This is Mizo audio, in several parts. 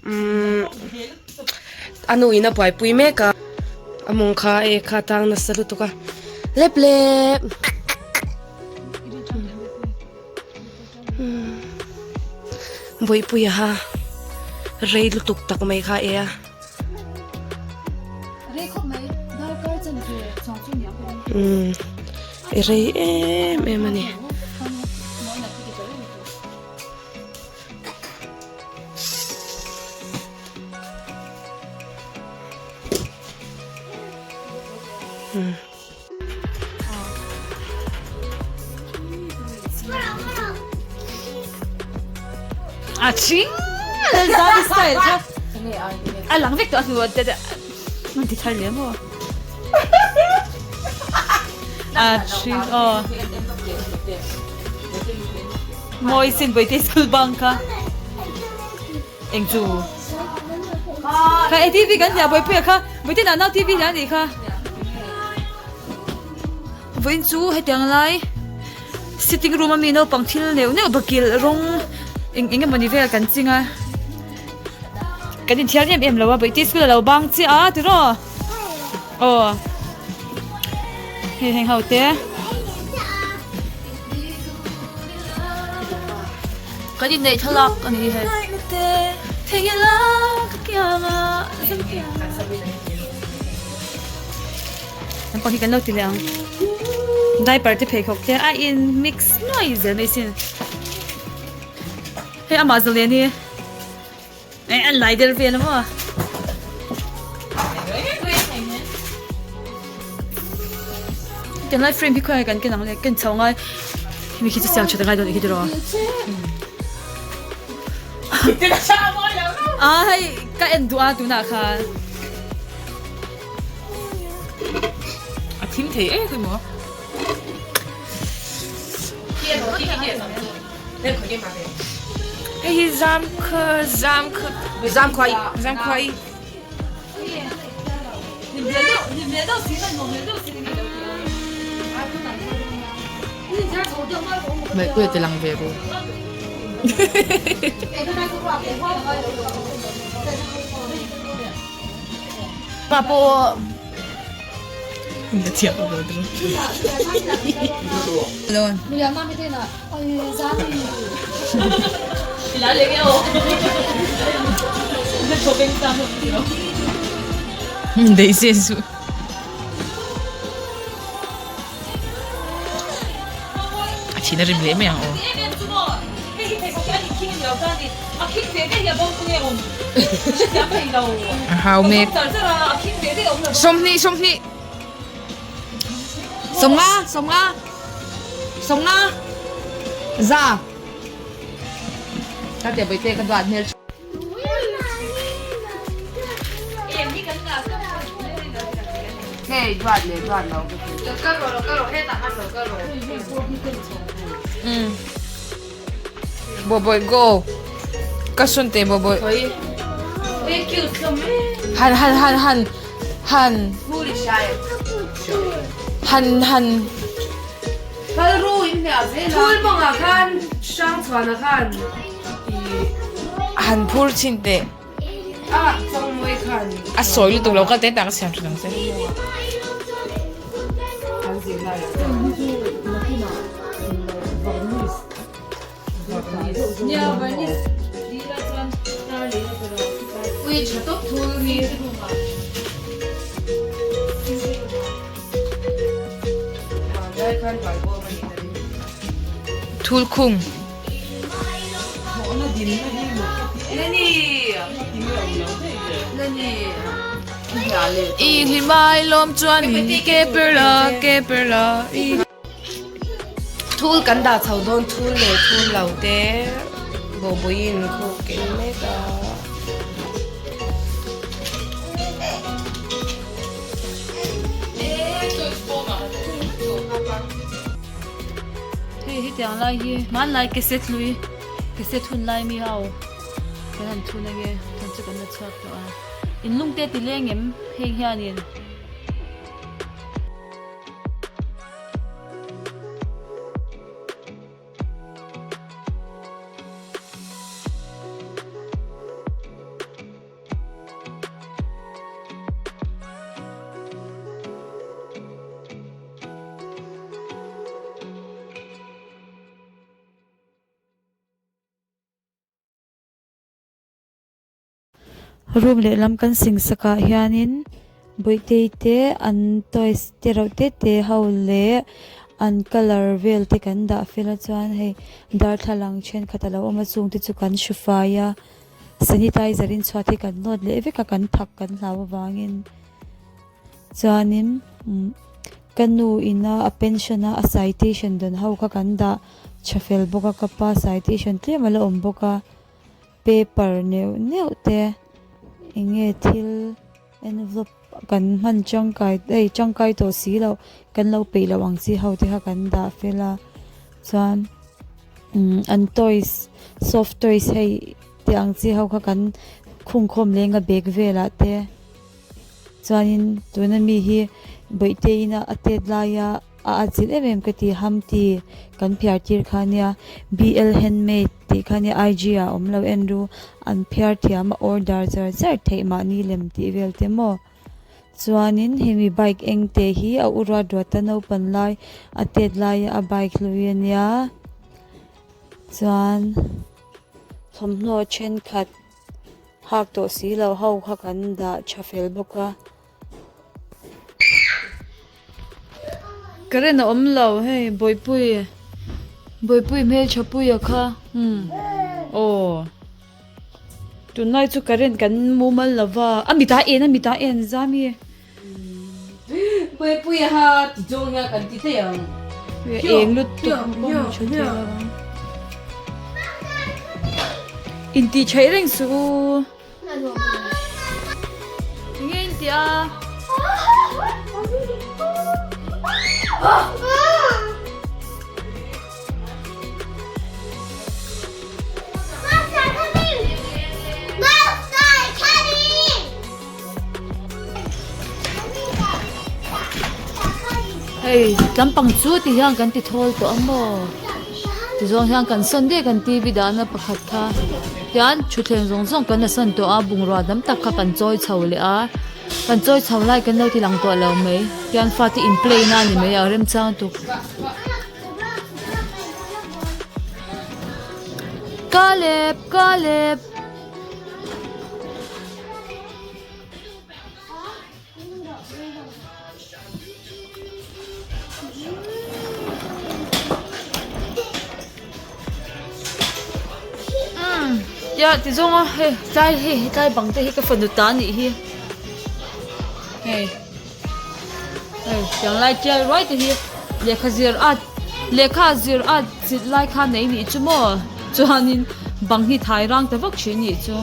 Umm a nu in a buaipui mek a a mawng kha e kha tang nasa lutuk a lep lep Bawihpuia ha rei lutuk tak mai kha e a. Umm i rei em em a ni. A ching Lalzami style kha a lang vek tawh a hnu te an ti thar leh maw a ching aw mawi sin Bawihte school bang kha eng chu kha e TV kan hria Bawihpuia kha Bawihte nau nau TV hria a nih kha vawiin chu hetiang lai sitting room ami naupang thil neuh neuh bakilh rawng eng eng emawni vel kan ching a kan inthiar em em lo a Bawihte school a lo bang chiah a tiraw aw hei heng ho te. Kan inneih thlalak a ni hei. Nampang hi kan lo ti leh ang. Diaper te pheikhawk te a in mix nuai zel mai sin. Hei amah zalen hi eh an lai der vel a maw. Tunlai frame hi khawnge kan ken ang le ken chho ngai hemi khi chu siam tha ta ngai dawn anih khi tiraw a hei ka en duh a tunah khan a thim thei em emaw hei hi zam kha zam kha zam khuai zam khuai. Ngaihtuah ti lang ve ru. Pa pawh Daisy chu a thin a rim leh mai ang aw. A hau mek. 20 20 Sawmnga sawmnga sawmnga za ka tia bawihte ka duat hmel hei duat leh duat lo ka ti Bawbawih go ka sun te bawbawih han han han han han han han han phur chhin teh a sawi lutuk lo kal te tak a siam thin ang che. Thul khung. I hlimai lawm chuan ke per la ke per la i. Thul kan dah chho dawn thul leh thul lo te bawhbawiin khu ken mek a. Hei hetiang lai hi hmanlai cassette hlui cassette hun lai mi ho kan han thun ange thun chu kan la chhuak tawh a in lung te ti leng em heng hianin. Room lehlam kan sing sakah hianin Bawihtei te an toys te reuh te te ho leh an colour vel te kan dah fel a chuan hei darthlalang thenkhat a lo awm a chung te chu kan hru fai a sanitizer in chhuat hi kan nawt leh vek a kan thak kan hlau avangin chuanin umm ka nu ina a pension a a citation dawn ho kha kan dah tha fel bawk a ka pa citation tlem a la awm bawk a paper neuh neuh te eng nge thil. Envelope kan hman tangkai hei tangkai tawh si loh kan lo peih loh ang chi ho te kha kan dah fel a chuan umm an toys soft toys hei tih ang chi ho kha kan khung khawm leng a bag velah te chuanin tuna mi hi bawihte ina a tet laia a atchilh em em ka ti hamti kan phiar tir kha ania B L handmade tih kha ania I G ah a awm lo en ru an phiar thiam a order char char theih mahni lem tih vel te maw chuanin hemi bike eng te hi a u ruat ruat a naupang lai a tet laia a bike hlui ania chuan thawmhnaw thenkhat hak tawh si lo ho kha kan dah tha fel bawk a. Current a awm lo hei bawihpui bawihpui hmeltha puia kha umm aw tunlai chu current kan mumal lo va a mitah en a mitah en zam hi bawihpuia ha ti zawng hian kan ti daih ang eng lutuk intih theih reng suh u. Enge in tih a? Hei lampang chu ti hian kan ti thawl tawh a maw tizawng hian kan sawn daih kan T V dahna pakhat kha hian thutthleng zawng zawng kan la sawn tawh a bungrua tam tak kha kan chawi chho leh a kan chawi chho lai kan lo ti lang tawh lo mai tihian fate in play na a ni mai a remchang tuk. Caleb Caleb. Tia ti zawng a hei tlai hei hetlai bang te hi ka fanu ta anih hi hei hei tiang lai tial ruai te hi lehkha zir a lehkha zir a chilh lai kha nei nih chu maw chuanin bang hi thai rang ta vak thin nih chu.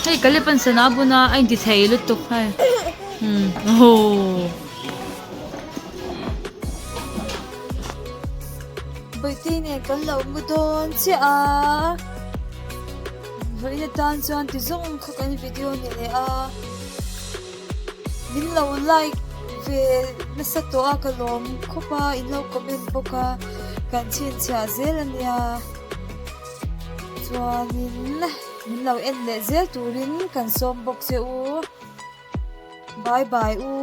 Hei ka lep an sana bun a a inti thei lutuk hei umm aww. Bawihte nen kan lo mu dawn chiah a vawiin atan chuan ti zawng kha kan video ni leh a. Min lo like ve nasa tawh a ka lawm khawp a in lo comment bawk a kan chhinchhiah zel a nia chuanin min lo en leh zel turin kan sawm bawk che u bye bye u.